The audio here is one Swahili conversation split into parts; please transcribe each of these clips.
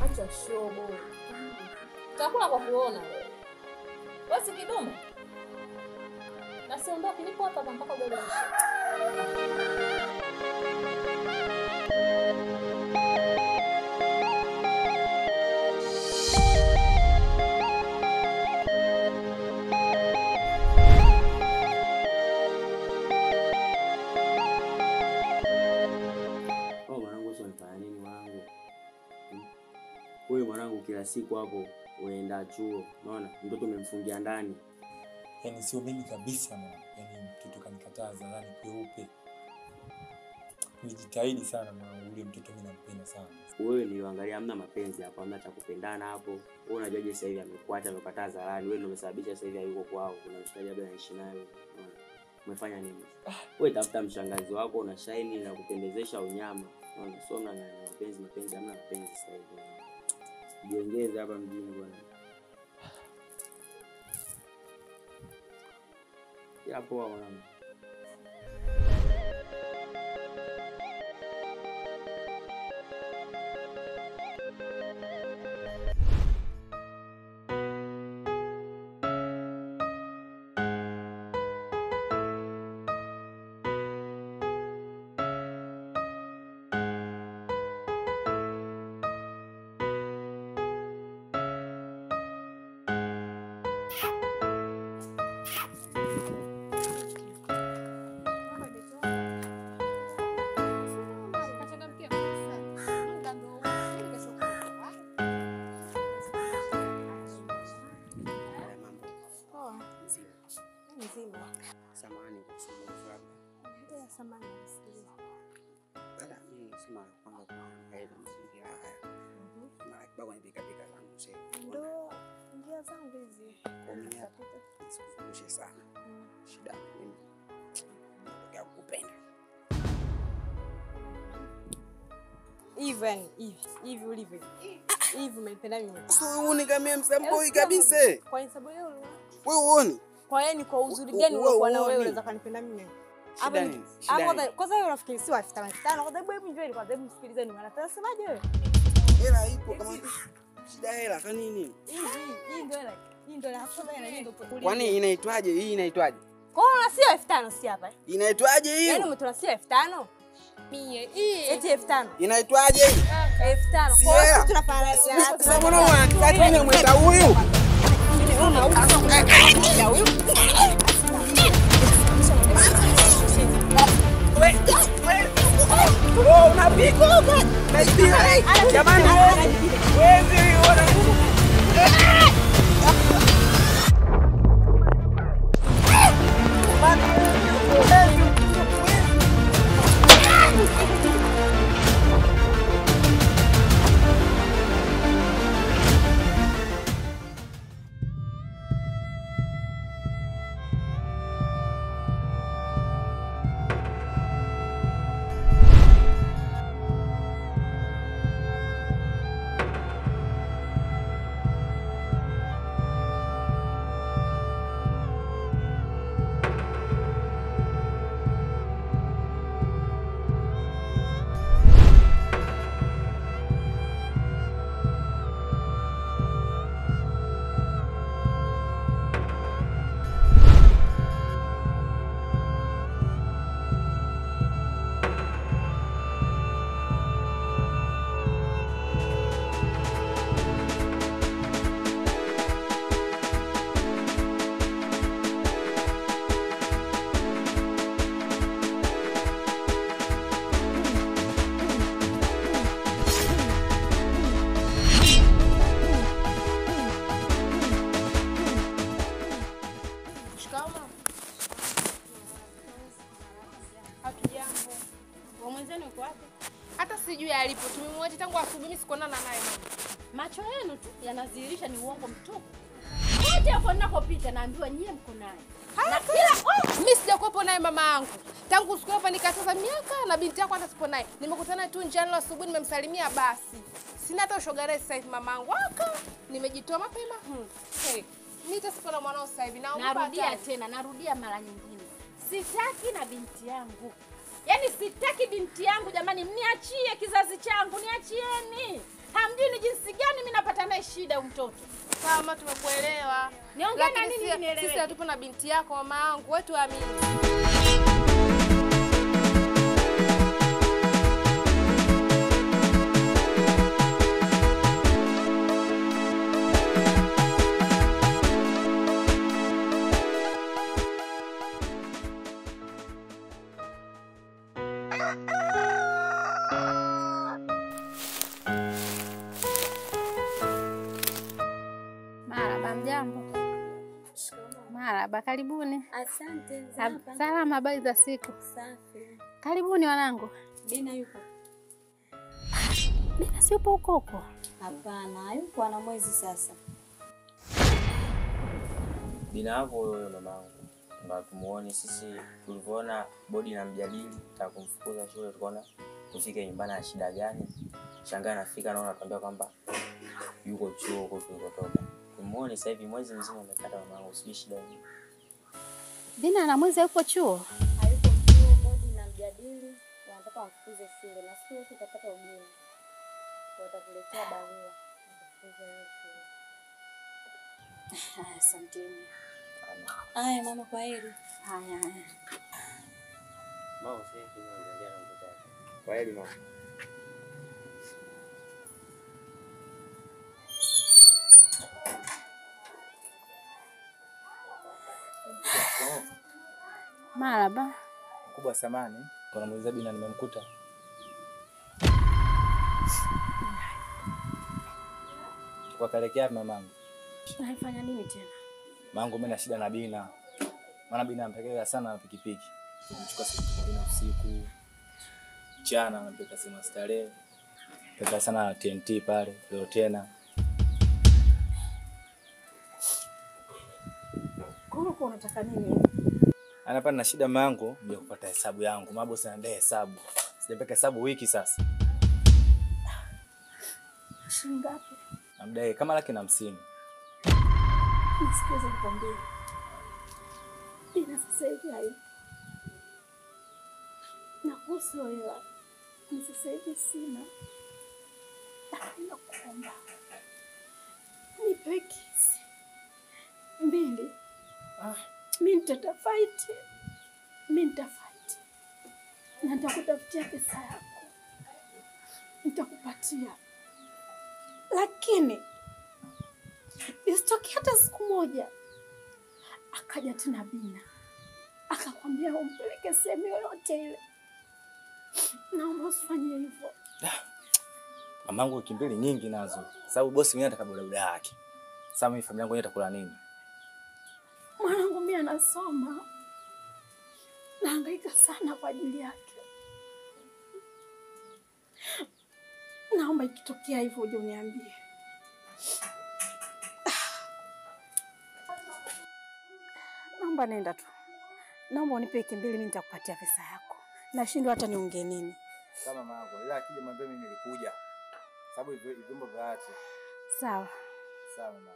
Acha shobo. Utakula kwa kuona wewe. Basi kidume. Na siondoki, nipo hapa mpaka ugali uishe. Oh, mwanangu sio nifanya nini mwanangu? Wewe mwanangu kila siku hapo unaenda chuo, unaona? Mtoto umemfungia ndani. Yaani sio mimi kabisa mwana. Yaani mtoto kanikataa hadharani kweupe. Nilijitahidi sana mwanangu, ule mtoto mimi nampenda sana. Wewe niliangalia hamna mapenzi hapo, hamna cha kupendana hapo. Wewe unajuaje sasa hivi amekuacha, amekataa hadharani? Wewe ndio umesababisha sasa hivi hayuko kwao. Kuna mshikaji labda anaishi naye. Unaona? Umefanya nini? Wewe tafuta mshangazi wako una shine na kupendezesha unyama. Unaona? Sio mna mapenzi, mapenzi hamna mapenzi sasa hivi. Jiongeze hapa mjini bwana. Ya poa mwanangu. Samahani kwa kusumbufu labda. Samahani nasikiliza. Dada, mimi nasema kwanza kwa haya mazingira haya. Mara kidogo nipika pika zangu sasa. Ndio njia zangu hizi. Kwa mimi nisikukumbushe sana. Shida mimi natokea kukupenda. Even hivi ulivyo. Hivi umenipenda mimi. Sio uone kama msamboi kabisa. Kwa sababu wewe wewe uone. Kwa yeye ni kwa uzuri gani uliokuwa na wewe unaweza kanipenda mimi? Hapo kwanza wewe unafikiri si 5500 kwa sababu hebu njoo kwa sababu msikilize ni anasemaje wewe? Hela ipo kama shida hela kwa nini? Hii ndio hela. Hii ndio hela kwanza hela ndio. Kwani inaitwaje? Hii inaitwaje? Kwa hiyo sio 5000 si hapa. Inaitwaje hiyo? Yaani umetoa sio 5000? Mie hii eti 5000. Inaitwaje hii? 5000. Kwa hiyo tunafanya sasa mbona unataka mimi mwita huyu? Jamani, wewe Hata sijui alipo. Tumemwacha tangu asubuhi, mimi sikuonana naye mama. Macho yenu tu yanadhihirisha ni uongo mtupu. Wote hapo ninakopita naambiwa nyie mko naye. Na kila mimi sijakuepo naye mama yangu. Tangu siku hapa nikasasa miaka na binti yako hata sipo naye. Nimekutana tu njiani leo asubuhi nimemsalimia basi. Sina hata ushoga naye sasa hivi mama yangu. Aka nimejitoa mapema. Hey, mimi hata sipo na mwanao sasa hivi. Naomba narudia tena, narudia mara nyingine. Sitaki na binti yangu. Yaani sitaki binti yangu jamani, mniachie kizazi changu, niachieni. Hamjui ni jinsi gani mimi napata naye shida huyu mtoto. Sawa, tumekuelewa. Niongee na nini nielewe? Sisi hatupo na binti yako mama yangu, wewe tuamini. Marhaba, karibuni. Asante. Salama, habari za siku? Safi. Karibuni wanangu. Bina yupo? Bina si yupo huko huko? Hapana, yupo ana mwezi sasa. Bina hapo huyo mamangu. Ndio tumuone sisi tulivyoona bodi na mjadili ta kumfukuza shule, tukaona tufike nyumbani na shida gani. Shangaa nafika naona anatuambia kwamba yuko chuo huko tulikotoka. Tumuone sasa hivi mwezi mzima amekata mamangu, sijui shida nini. Bina ana mwezi yupo chuo? Hayupo chuo, bodi na mjadili wanataka wamfukuze shule na siku yote utapata ugeni. Watakuletea barua kufukuza hiyo shule. Asanteni. Haya mama, kwa heri. Haya haya. Mama sasa hivi tunaendelea na mtoto wake. Kwa heri mama. Marhaba. Mkubwa samani, kuna muuliza Bina nimemkuta. Kwa kalekea mamangu. Unaifanya nini tena? Mangu mimi na shida na Bina. Maana Bina ampeleka sana na pikipiki. Namchukua siku Bina usiku. Mchana anampeleka sema starehe. Peleka sana TNT pale, leo tena. Kwa unataka nini? Anapa na shida mangu ndio kupata hesabu yangu. Mabosi anadai hesabu. Sijapeka hesabu wiki sasa. Shilingi ngapi? Namdai kama 150,000. Nisikize nikwambie. Bina sasa hivi hayupo. Na kuhusu hela, mimi sasa hivi sina. Lakini nakuomba nipe kisi 2. Mimi nitafight. Mimi nitafight. Na nitakutafutia pesa yako. Nitakupatia. Lakini isitokee hata siku moja akaja tena Bina akakwambia umpeleke sehemu yoyote ile. Naomba usifanye hivyo. Mamangu wiki 2 nyingi nazo. Sababu bosi mwenyewe anataka bodaboda yake. Sasa mimi familia yangu itakula nini? Mwanangu mimi anasoma. Nahangaika sana kwa ajili yake. Naomba ikitokea hivyo uje uniambie. Naomba nenda tu. Naomba unipe wiki 2 mimi nitakupatia pesa yako. Nashindwa hata niongee nini. Kama mama, ila akija mwambie mimi nilikuja. Sababu vyombo vya watu. Sawa. Sawa mama.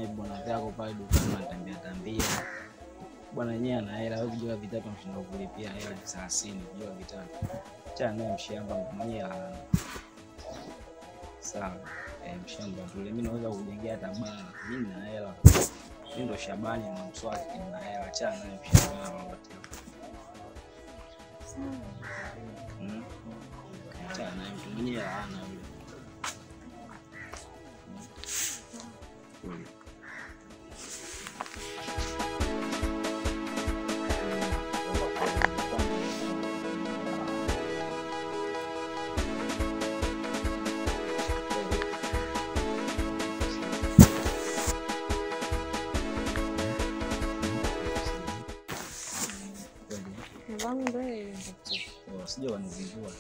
Bwana vyako pale dukani anatambia tambia. Bwana yenyewe ana hela, wewe kujua vitatu mshindo kulipia hela 30 kujua vitatu. Acha naye mshamba mwenyewe ana. Sawa. Mshamba tule mimi naweza kujengea hata baa. Mimi nina hela. Mimi ndo Shabani na Mswaki nina hela. Acha naye mshamba lolote. Sawa. Acha naye mtu mwenyewe ana yule. Namba ndio ile. Usije wanizingua.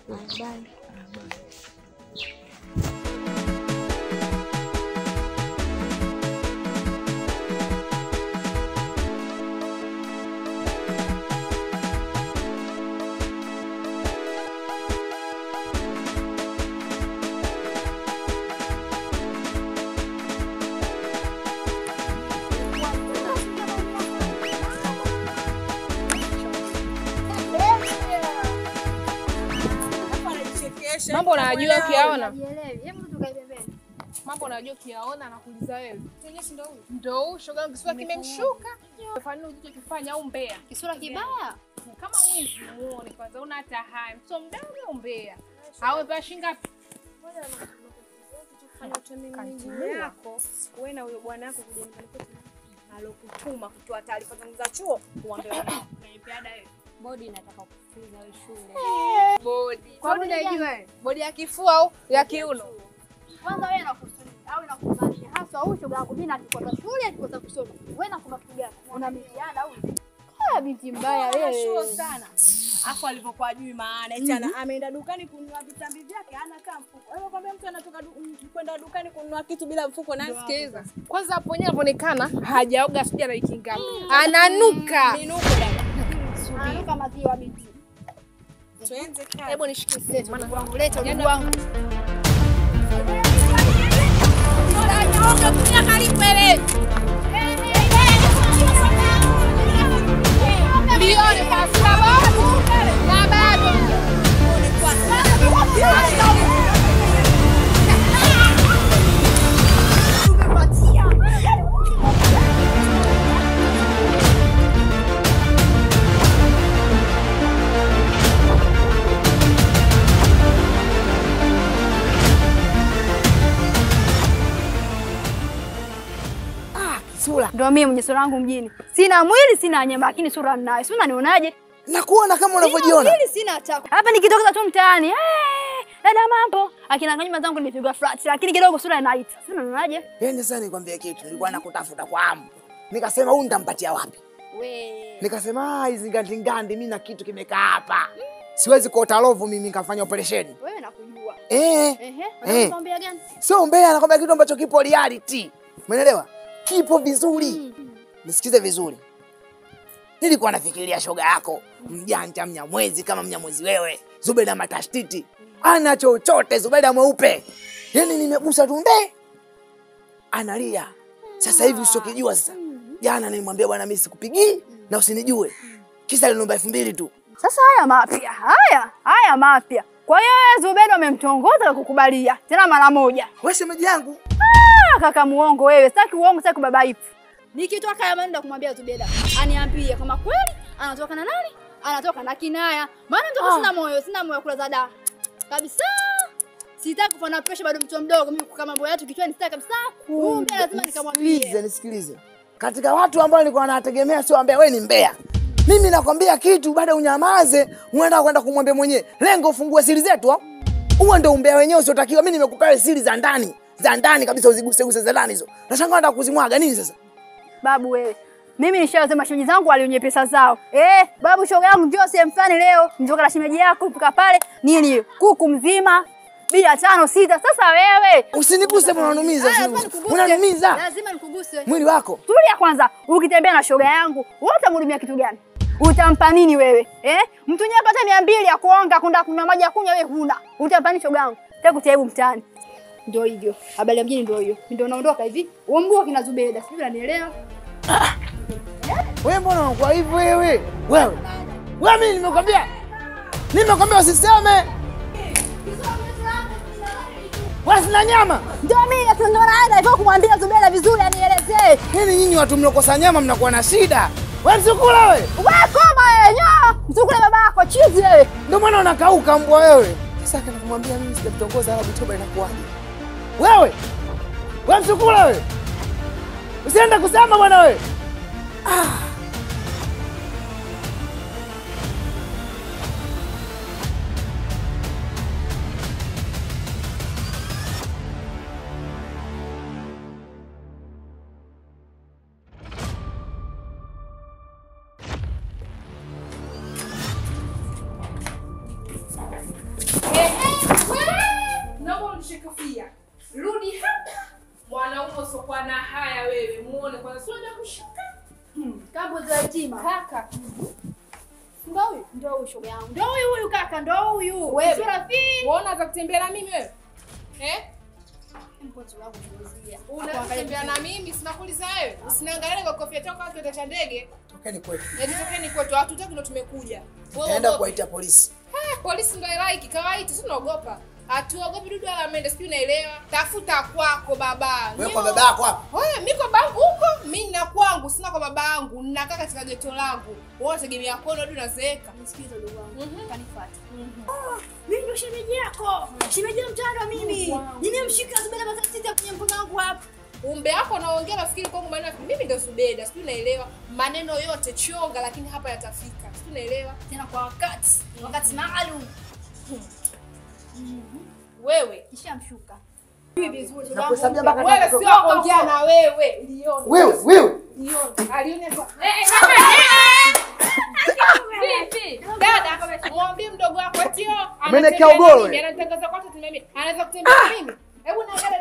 Bye. Bye. Mambo unajua ukiyaona? Mambo unajua ukiyaona nakuuliza wewe. Ndio huyu shoga yangu kisura kimemshuka. Fanya ujije kifanya au mbea. Kisura kibaya? Kama mwizi muone kwanza una hata haya. Mtoto mdogo mbea. Awe pa shilingi ngapi? Yako wewe na huyo bwana wako kuja nyumbani kwetu alokutuma kutoa taarifa zangu za chuo kuambia unanipiada wewe. Bodi inataka kukufuza wewe shule. Bodi. Kwa nini unajua wewe? Bodi ya kifua au ya kiuno? Kwanza wewe nakusudia au inakubalisha hasa huyu shoga yangu mimi nakikosa shule akikosa kusoma. Wewe nakupa kitu gani? Una miliada au? Ah, binti mbaya wewe. Shuo sana. Afu alivyokuwa jui maana eti ameenda dukani kununua vitambi vyake hana kama mfuko. Wewe kwambia mtu anatoka kwenda dukani kununua kitu bila mfuko na sikiliza. Kwanza hapo wenyewe anaonekana hajaoga sija na wiki ngapi. Ananuka. Minuko dada. Ananuka maziwa binti. Tuenze kazi. Hebu nishikie simu ndugu wangu, leta ndugu wangu. Lione kwa sababu na bado Ndio mimi mwenye sura yangu mjini. Sina mwili, sina nyama, lakini sura ninayo. Si unanionaje? Nakuona kama unavyojiona. Sina mwili, sina chako. Hapa nikitoka tu mtaani, dada mambo. Akina nganyuma zangu nimepigwa flat, lakini kidogo sura inaita. Si unanionaje? Yaani sasa nikwambie kitu, nilikuwa nakutafuta kwa hamu. Nikasema huyu nitampatia wapi? We. Nikasema hizi ngandi ngandi mimi na kitu kimekaa hapa. Siwezi kuota lovu mimi nikafanya operation. Wewe nakujua. Ehe. Unakwambia gani? Sio mbea, nakwambia kitu ambacho kipo reality. Umeelewa? Kipo vizuri. Nisikize vizuri. Nilikuwa nafikiria shoga yako mjanja mnyamwezi kama mnyamwezi wewe, Zubeda matashtiti. Ana chochote Zubeda mweupe. Yaani nimegusa tu nde. Analia. Sasa hivi usichokijua sasa. Jana nilimwambia bwana mimi sikupigii na usinijue. Kisa aliniomba 2000 tu. Sasa haya mapya. Haya mapya. Kwa hiyo wewe Zubeda umemtongoza kukubalia tena mara moja. Wewe shemeji yangu. Kaka muongo wewe, sitaki uongo, sitaki kubabaifu. Nikitoka haya maneno kumwambia Zubeda, aniambie kama kweli anatoka na nani? Anatoka na Kinaya. Maana mtoto sina moyo kula zada. Kabisa. Sitaki kufanya pressure bado mtoto mdogo mimi kama mambo yetu kichwani sitaki kabisa. Kumbe lazima nikamwambie. Nisikilize, nisikilize. Katika watu ambao nilikuwa nawategemea sio ambia wewe ni mbea. Mimi nakwambia kitu baada unyamaze, unaenda kwenda kumwambia mwenyewe. Lengo ufungue siri zetu. Huo ndio umbea wenyewe usiotakiwa. Mimi nimekupa siri za ndani. Za ndani kabisa uziguse guse za ndani hizo. Nashangaa nataka kuzimwaga nini sasa? Babu wewe. Mimi nishasema shemeji zangu walionye pesa zao. Babu shoga yangu njoo sehemu fulani leo, njoo kana shemeji yako fika pale nini kuku mzima bila 5 6. Sasa wewe usiniguse bwana, unanumiza. Unanumiza. Lazima nikuguse. Mwili wako. Tulia kwanza, ukitembea na shoga yangu, wewe utamhudumia kitu gani? Utampa nini wewe? Mtu nyewe apata 200 ya kuonga kwenda kunywa maji ya kunywa wewe huna. Utampa nini shoga yangu? Sitaki kutibu mtaani. Ndio hivyo. Habari ya mjini ndio hiyo. Ndio naondoka hivi. Huo mguu kina Zubeda. Sijui unanielewa? Wewe mbona unakuwa hivyo wewe? Wewe. Wewe mimi nimekwambia. Nimekwambia usiseme. Wewe sina nyama. Ndio mimi ndio naenda hivyo kumwambia Zubeda vizuri anielezee. Nini nyinyi watu mlokosa nyama mnakuwa na shida? Wewe msukula wewe. Wewe koma wewe nyo. Msukule babako chizi wewe. Ndio maana unakauka mbwa wewe. Sasa kana kumwambia mimi sijamtongoza wala Butoba inakuwaje? Wewe. Wewe msukula wewe. Usiende kusema bwana wewe. na haya wewe. Muone kwanza sio unajua kushika. Kambo za yatima. Kaka. Ndio huyu, ndio huyu shoga yangu. Ndio huyu huyu kaka, ndio huyu. Wewe. Sura fi. Unaona za kutembea na mimi wewe? Eh? Mponzo wangu kuuzia. Unatembea na mimi sinakuuliza wewe. Usiniangalie kwa kofia yako kama kiota cha ndege. Tokeni kwetu. Yaani tokeni kwetu. Hatutaki ndo tumekuja. Naenda kuwaita polisi. Polisi ndio like kawaida, si tunaogopa. Hatuogopi dudu wala mende, sijui unaelewa. Tafuta kwako baba. Wewe kwa baba yako hapa. Wewe mimi kwa babangu huko, mimi na kwangu, sina kwa babangu. Ninakaa katika geto langu. Wewe unategemea kwenu hadi unazeeka. Nisikilize ndugu wangu. Kanifuata. Mimi ndio shemeji yako. Shemeji ya mtandao mimi. Nimemshika Zubeda matatizo kwenye mkono wangu hapa. Umbe wako unaongea nafikiri kwangu maana mimi ndio Zubeda, sijui unaelewa. Maneno yote chonga lakini hapa yatafika. Sijui unaelewa. Tena kwa wakati, wakati maalum. Wewe kishamshuka. Mimi vizuri. Nakuhesabia mpaka wewe sio kuongea na wewe. Lione. Wewe. Lione. Alione kwa. Vipi? Dada, mwambie mdogo wako eti anatangaza kwa watu mimi. Anaweza kutembea mimi. Hebu naangalia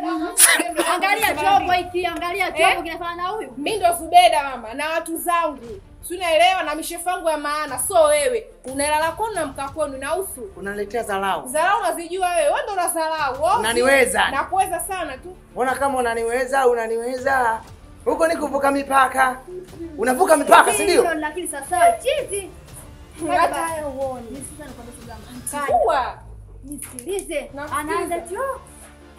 dada. Angalia chombo hiki, angalia chombo kinafanana na huyu. Mimi ndo Zubeda mama na watu zangu. Si unaelewa na mishefu yangu ya maana, so wewe unalala kwenu na mka kwenu na usu. Unaniletea dharau. Dharau unazijua wewe. Wewe ndo unadharau. Unaniweza. Nakuweza sana tu. Mbona kama unaniweza, unaniweza. Huko ni kuvuka mipaka. Unavuka mipaka, si ndio? Lakini sasa chizi. Hata hayo uone. Mimi sasa nakwambia shoga yangu. Kuwa. Nisikilize. Anaanza tu.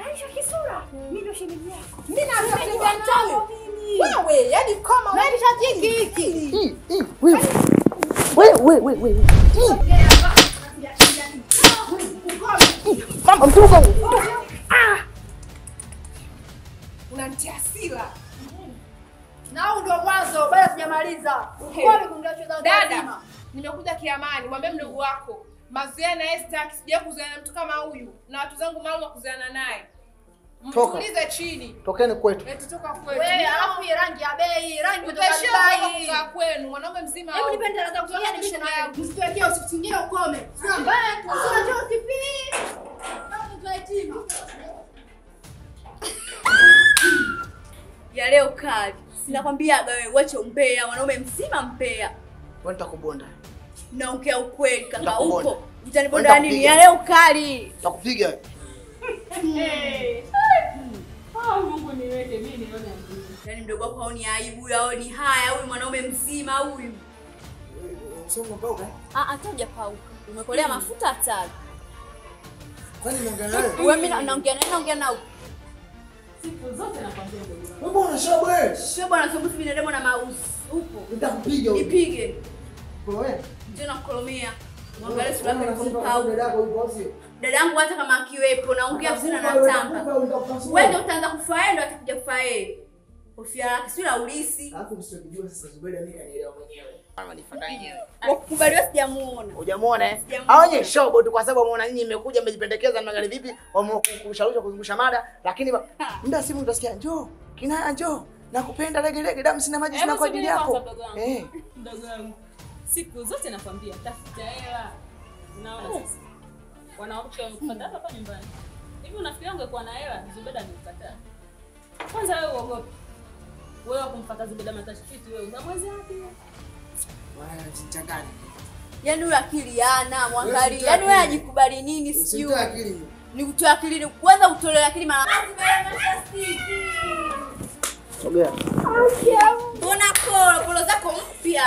Aisha kisura. Mimi ndo shemeji yako. Mimi na mtandao mimi. Wewe, yani kama wewe hiki hiki. Wewe. Wewe. Mama mtuko. Ah! Unanitia hasira. Na huu ndio mwanzo, bado sijamaliza. Ukome kumleta dada. Nimekuja kiamani, mwambie mdogo wako. Mazoea na Esther, sija kuzoeana na mtu kama huyu. Na watu zangu maalum wa kuzoeana naye. Mtulize chini. Tokeni kwetu. Eti toka kwetu. Wewe alafu hii rangi ya bei, rangi kutoka Dubai. Kutoka kwenu, mwanaume mzima. Hebu nipende dada kutoka ni yangu. Msituwekee usiku mwingine ukome. Sio mbaya, tunajua usipi. Kama mtu haitima. Ya leo kali. Sinakwambia wewe uache umbea, mwanaume mzima mbea. Wewe nitakubonda. Naongea ukweli kaka huko. Utanibonda nini? Ya leo kali. Nitakupiga. Mungu niweke mimi nione. Yaani mdogo wako haoni aibu, haoni haya, huyu mwanaume mzima huyu. Sio mpauka? Ah, hata hujapauka. Umekolea mafuta hatari. Kwani naongea naye? Wewe mimi naongea naye, naongea nao. Siku zote nakwambia mdogo wangu. Wewe bwana shobo wewe. Shobo anasumbuzi binadamu na mausi. Upo. Nitakupiga wewe. Nipige. Wewe. Ndio nakukolomea. Mwangalie sura yako ilivyo. Dada yangu hata kama akiwepo naongea vizuri na natamba. Wewe ndio utaanza kufaa, yeye ndio atakuja kufaa yeye. Kofia lake sio la ulisi. Alafu msiojua sasa Zubeda mimi kanielewa mwenyewe. Ananifuata yenyewe. Wakukubaliwa sijamuona. Hujamuona eh? Aonye shobo tu kwa sababu ameona nyinyi mmekuja mmejipendekeza mnaangalia vipi, wamekushauri kuzungusha mada, lakini muda simu utasikia njoo, Kinaya njoo. Nakupenda legelege damu sina maji sina kwa ajili yako. Eh. Mdogo wangu. Siku zote nakwambia tafuta hela. Unaona sasa. Wanawake wamekufuata hapa nyumbani. Hivi unafikiri ungekuwa na hela Zubeda angekukataa? Kwanza wewe uogope. Wewe kumfuata Zubeda matashiti wewe unamweza wapi? Bwana msichangane. Yaani huyu akili hana, mwangalie. Yaani wewe ajikubali nini sijui. Usitoe akili. Ni kutoa akili kwanza utolewe akili mara. Zubeda matashiti. Sogea. Mbona polo zako mpya?